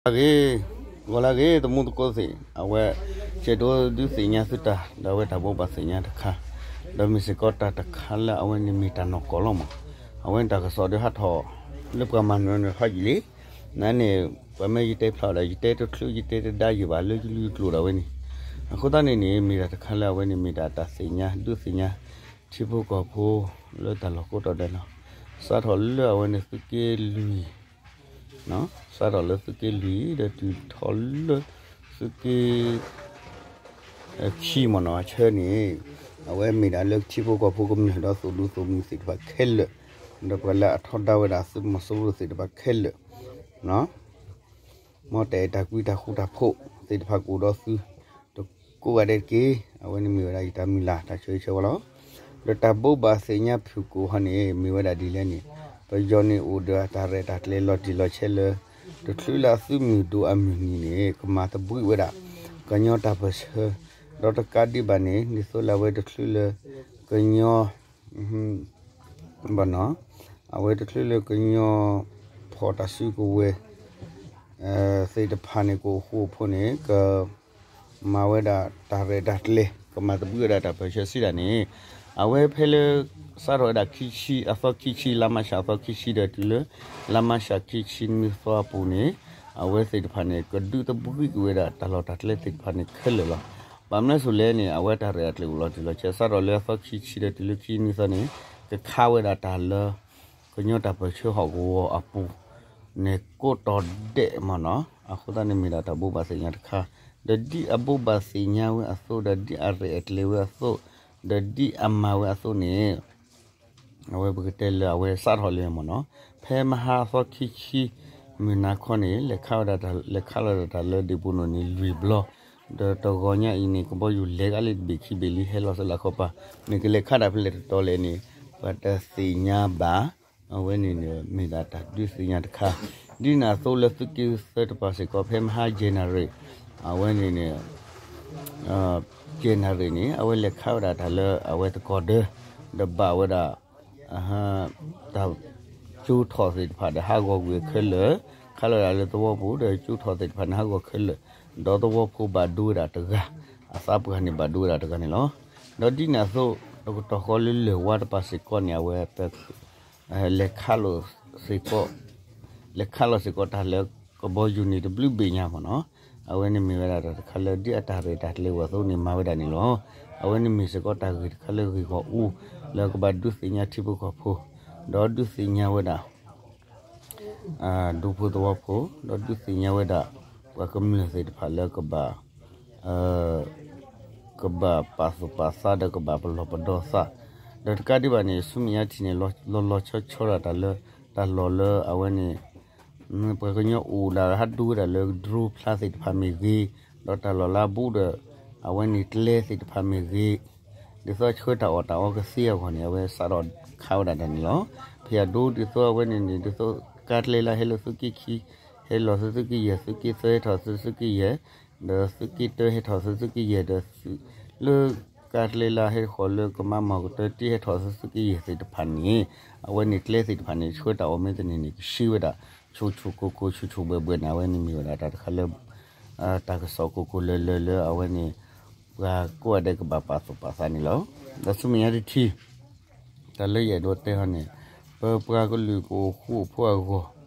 ဂ့ၤ, ဂီၤလၢဂ့ၤ သမူသကိးသ့ၣ်, အဝဲ ကဲဒိးဒုးသ့ၣ်ညါသုတၢ် ဒီးအဝဲတၢ်ဘိးဘၣ်သ့ၣ်ညါတခါ, ဒီးမ့ၢ်စ့ၢ်ကီးတၢ်တခါလၢအဝဲန့ၣ်မ့ၢ်တၢ်နီၢ်ကီၢ်လီၤမး, အဝဲန့ၣ်တၢ်ကစီၣ်ဒီးဟးထီၣ် လၢပှၤမၤနၢၤနၢၤထီၣ်ယံာ်လံ, နန့ၣ် ပှၤမ့ၢ်ယတဲဖျါဒီး ယတဲတချုးယတဲတဒါယံာ်ဘၣ်လၢယလုၢ်ကျိၤဒီးဝဲန့ၣ်, အဃိသတးန့ၣ်န့ၣ် မ့ၢ်တၢ်တခါလၢအဝဲန့ၣ်မ့ၢ်ဒၣ်တၢ်သ့ၣ်ညါ ဒုးသ့ၣ်ညါ ထံဖိကီၢ်ဖိ လၢတၢ်လီၢ်ကိးတီၤဒဲးလီၤ. စးထီၣ်လၢအဝဲန့ၣ်သုးက့လွံၢ် စးထီၣ်လၢသုးက့လွံၢ် ဒီးတုၤထီၣ်လၢ သုးက့ ခံမ့ၢ်နီၤ အဆၢန့ၣ်, အဝဲမ့ၢ်ဒၣ်လၢထံဖိကီၢ်ဖိကမျၢၢ်ဒီးသိၣ်ဒူသိၣ်မုၢ်သ့ၣ်တဖၣ်ခဲလၢာ်, ဒီးပှၤလၢအထီဒါဝဲဒၣ်သုးမီၤစိရိၤသ့ၣ်တဖၣ်ခဲလၢာ် မ်တအဲၣ်တၢ်ကွံတၢ်ဃူတၢ်ဖိးသ့ၣ်တဖၣ်ကအိၣ်ဒီးသုတကိးဂၤဒဲးတက့ၢ်. အဝဲန့ၣ်မ့ၢ်ဝဲဒၣ်ယတၢ်မုၢ်လၢ်တၢ်ဆၢဂ့ၤဆၢဝါလီၤ. ဒီးတၢ်ဘိးဘၣ်သ့ၣ်ညါဖုၣ်ကိာ်ဟီန့ၣ် မ့ၢ်ဝဲဒၣ်ဒ်လဲၣ်န့ၣ်, ပယီၤန့ၣ်အိၣ်ဒီးအတၢ်ရဲၣ်တၢ်ကျဲၤလီၤတံၢ်လီၤဆဲးလၢ တချုးလၢအသုးမုၢ်ဒိၣ်အမုၢ်နံၤန့ၣ် ကမၤသဘှံးဝဲဒၣ် ကညီတၢ်ပၢၢ်ဆၢ, ဒီးတကးဒံးဘၣ်န့ၣ် ဒ်သိးလၢအဝဲတချုးလၢ ကညီ အဝဲတချုးလၢကညီ ဖီၣ်တၢ်စုကဝဲၤ သ့ၣ်တဖၣ်န့ၣ် ကအိၣ်ဃူအိၣ်ဖိးန့ၣ် ကမၤဝဲဒၣ်တၢ်ရဲၣ်တၢ်ကျဲၤ ကမၤသဘှံးဝဲဒၣ်တၢ်ပၢၢ်ဆၢစံးဒၣ်န့ၣ်, အဝဲဖဲလၢ စးထီၣ်ဝဲဒၣ်ခံဆံ အသီခံဆံ လါမၢ်ၡးအသီခံဆံဒီးတုၤလၢ လါမၢ်ၡးခံဆံနွံသီအပူၤန့ၣ်, အဝဲသ့ၣ်တဖၣ်န့ၣ် ကဒုးသဘှံးကွံာ်ဝဲဒၣ်တၢ်လီၢ်တၢ်ကျဲသ့ၣ်တဖၣ်န့ၣ်ခဲလၢာ်လီၤ. ဘၣ်မနုၤအဃိလဲၣ်န့ၣ် အဝဲတၢ်ရဲၣ်တၢ်ကျဲၤအိၣ်လီၤတံၢ်လီၤဆဲး စးထီၣ်လၢအသီခံဆံဒီးတုၤလၢခံနွံသီန့ၣ် ကခးဝဲဒၣ်တၢ်လၢ ကညီတၢ်ပၢၢ်ဆၢဟီၣ်ကဝီၤအပူၤန့ၣ် ကိးတီၤဒဲးမ့ၢ်နီၤ, အဃိသတးန့ၣ်မ့ၢ်ဒၣ်တၢ်ဘိးဘၣ်သ့ၣ်ညါတခါ, ဒီးဒ်အဘိးဘၣ်သ့ၣ်ညါဝဲအသိး ဒီးဒ်အရဲၣ်အကျဲၤဝဲအသိး, ဒီးဒ်အမၤဝဲအသိးန့ၣ် အဝဲပကတဲလၢအဝဲစးထီၣ်လံမ့ၢ်နီၤ, ဖဲမဟါအသီခံဆံ မုၢ်နၤခီန့ၣ် လဲၤခးဝဲဒၣ်တၢ် လဲၤခးလီၤဒၣ်တၢ်လၢဒ့ၣ်ပူၤနိၣ်န့ၣ်လွံၢ်ဘျီ, ဒီးတဂီၤညါအံၤန့ၣ် ကဘီယူၤလဲၤကလံတဘ့ၣ်ခံဘ့ၣ်လံ ဟဲလီၤစၢလၢခီပၤ, မ့ၢ်ကလဲၤခးတၢ်ဖဲလဲၣ်တတီၤလဲၣ်န့ၣ် ပှၤတသ့ၣ်ညါဘၣ်, အဝဲန့ၣ်န့ၣ် မ့ၢ်ဒၣ်တၢ်ဒုးသ့ၣ်ညါတခါ, ဒ်န့ၣ်အသိးလၢသုးက့သၢတပၤစ့ၢ်ကီး ဖဲမဟါယဲၢ်နၣ်ရံၣ်, အဝဲန့ၣ်န့ၣ် ယဲၢ်နၣ်ရံၣ်န့ၣ် အဝဲလဲၤခးဝဲဒၣ်တၢ်လၢအဝဲသကိးဒၢ, ဒီးဘၣ်ဝဲဒၣ် တၢ်ကၠိထီၣ်သ့ၣ်တဖၣ်ဒီးဟးဂီၤကွံာ်ခဲလၢာ်, ခးလီၤဒၣ်လၢသဝီပူၤဒီးကၠိထီၣ်သ့ၣ်တဖၣ်န့ၣ်ဟးဂီၤခဲလၢာ်, ဒီးသဝီဖိဘၣ်ဒိဝဲဒၣ်တဂၤ, အသးပှၢ်န့ၣ်ဘၣ်ဒိဝဲဒၣ်တဂၤန့ၣ်လီၤ. ဒီးဒ်န့ၣ်အသိး တကတီၢ်ဃီလၢလၢၢ်ဝါတပၤစ့ၢ်ကီးန့ၣ် အဝဲ လဲၤခးလိာ်စ့ၢ်ကီး လဲၤခးလိာ်စ့ၢ်ကီးတၢ်လၢကဘီယူၤန့ၣ်တဘျုးဘ့ၣ်ညါမ့ၢ်နီၤ, အဝဲန့ၣ်မ့ၢ်ဝဲဒၣ်တၢ်တခါလၢ ဒ်အတၢ်ရဲၣ်တၢ်ကျဲၤဝဲအသိးန့ၣ်မၤဝဲဒၣ်န့ၣ်လီၤ. အဝဲန့ၣ်မ့ၢ်စ့ၢ်ကီးတၢ်ဂ့ၢ်တခါလၢဂ့ၢ်ဂီၢ်အူ လၢကဘၣ်ဒုးသ့ၣ်ညါထံဖိကီၢ်ဖိ, ဒီးဒုးသ့ၣ်ညါဝဲဒၣ် ဒူဖိသဝီဖိ, ဒီးဒုးသ့ၣ်ညါဝဲဒၣ် ပှၤကမျၢၢ်သ့ၣ်တဖၣ်လၢကဘၣ် ကဘၣ်ပာ်သူၣ်ပာ်သးဒီးကဘၣ်ပလီၢ်ပဒီသး, ဒီးတကးဒံးဘၣ်န့ၣ် ဆူမဲာ်ညါထံးန့ၣ် လီၤလီၤဆီဆီဒၣ်တၢ်လၢ တၢ်လီၢ်လၢအဝဲန့ၣ် ပှၤကညီအိၣ်ဒၣ်ဟးဒိဝဲဒၣ်လၢ drone ဖျါသ့ၣ်တဖၣ်မ့ၢ်ဂ့ၤ, ဒီးတၢ်လီၢ်လၢအဘူးဒီး အဝဲန့ၣ်ကျဲသ့ၣ်တဖၣ်မ့ၢ်ဂ့ၤ, ဒ်သိးဆှၢတၢ်အီၣ်တၢ်အီကသ့အဂီၢ်န့ၣ် အဝဲစးထီၣ်ခးဝဲဒၣ်တၢ်န့ၣ်လီၤ. ဖဲအဒိဒ်သိးအဝဲန့ၣ်န့ၣ် ဒ်သိးကါကျဲလၢဟဲလၢသုးက့ခံ ဟဲလီၤသုးသုးက့ယဲၢ် သုးက့သၢဟဲထီၣ်သုးသုးက့ယဲၢ်, ဒီးသုးက့တၢဟဲထီၣ်သုးသုးက့ယဲၢ် ဒီးသုး လၢကါကျဲလၢဟဲဃီၤလၢကမါမီၢ်ကတၢၢ်တ့ဟဲထီၣ်သုးသုးက့ယဲၢ်သ့ၣ်တဖၣ်န့ၣ် အဝဲန့ၣ်ကျဲသ့ၣ်တဖၣ်န့ၣ် ဆှၢတၢ်အီၣ်မ့ၢ်တန့ၢ်န့ၣ် ကဆှံဝဲဒၣ် ဆူၣ်ဆူၣ်ကိၢ်ကိၢ်ဆူၣ်ဆူၣ်ဘှဲၣ်ဘှဲၣ်န့ၣ် အဝဲန့ၣ်မ့ၢ်ဝဲဒၣ်တၢ်တခါလၢ တၢ်ကစီၣ်ကိၢ်ကိၢ်လၢလၢလၢအဝဲန့ၣ် ပှၤကိးဂၤဒဲးကဘၣ်ပာ်သူၣ်ပာ်သးန့ၣ်လီၤ. ဒီးဆူမဲာ်ညါတထံၣ် တၢ်လၢယအဲၣ်ဒိးတဲဟီန့ၣ် ပပှၤကလုာ်ကအိၣ်ဃူအိၣ်ဖိးအဂီၢ်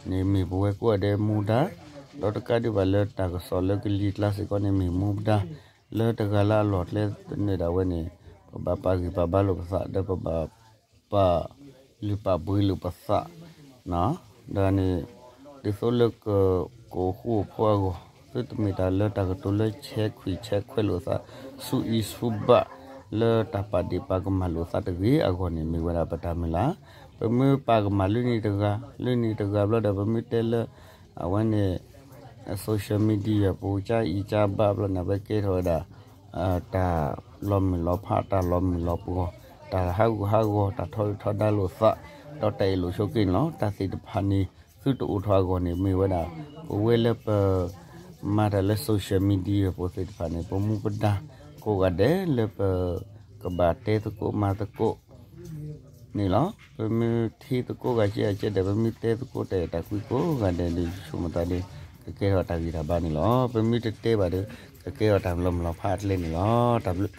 န့ၣ် မ့ၢ်ပဝဲကိးဂၤဒဲးမူဒါ, ဒီးတကးဒံးဘၣ်လၢတၢ်ကစီၣ်လၢကလံၤကျါစ့ၢ်ကီးန့ၣ် မ့ၢ်မူဒါ လၢတဂၤလၢအလီၢ်ကျဲသနၢၣ်ဒၣ်ဝဲန့ၣ် ပဘၣ်ပာ်ဂံၢ်ပာ်ဘါလိာ်ပသး ဒီးပဘၣ်ပာ်လုၢ်ပာ်ပှ့ၤလိာ်ပသး ဒီးန့ၣ် ဒ်သိးလၢက ကအိၣ်ဃူအိၣ်ဖိးအဂီၢ် သုတမ့ၢ်တၢ်လၢတၢ်ကတိၤလၢဆဲးခွံၣ်ဆဲးခွဲးလိာ်သး ဆူအံၤဆူဘၣ် လၢတၢ်ပာ်ဒ့ၣ်ပာ်ကမၣ်လိာ်သးတဂ့ၤအဂီၢ်န့ၣ် မ့ၢ်ဝဲဒၣ်ပတၢ်မုၢ်လၢ်. ပမ့ၢ်ပာ်ကမၣ်လၢန့ၣ်တဂၤ လၢန့ၣ်တဂၤဘျီဒီး ပမ့ၢ်တဲလၢ အဝဲန့ၣ် social media ပူၤ ကၢ်အံၤကၢ်ဘၣ်ဘျီန့ၣ် အဝဲကဲထီၣ်ဝဲဒၣ် တၢ်လီၤမုၢ်လီၤဖး တၢ်လီၤမုၢ်လီၤပှီၢ် တၢ်ဟးဂူာ်ဟးဂီၤ တၢ်ထီဒုၣ်ထီဒါလိာ်သး ဒီးတၢ်အ့ၣ်လိာ်ဆိးက့န့ၣ်လီၤ. တၢ်သ့ၣ်တဖၣ်န့ၣ် သုတအိၣ်ထီၣ်အဂီၢ်န့ၣ် မ့ၢ်ဝဲဒၣ် ပဝဲလၢပ မၤတၢ်လၢ social media ပူၤသ့ၣ်တဖၣ်န့ၣ် ပမူပဒါ ကိးဂၤဒဲးလၢပ ကဘၣ်တဲသကိးမၤသကိး န့ၣ်လီၤ. ပမ့ၢ်ထံသကိးဂၤကဲအကဲဒီး ပမ့ၢ်တဲသကိးတၢ်အဲၣ်တၢ်ကွံကိးဂၤဒဲးဒီး ယဆိကမိၣ်သးဒီး ကကဲထီၣ်တၢ်ဂံၢ်တၢ်ဘါန့ၣ်လီၤ. ပမ့ၢ်တတဲဘၣ်ဒီး ကကဲထီၣ်တၢ်လီၤမုၢ်လီၤဖးအကျဲန့ၣ်လီၤ. တၢ်ဘျုး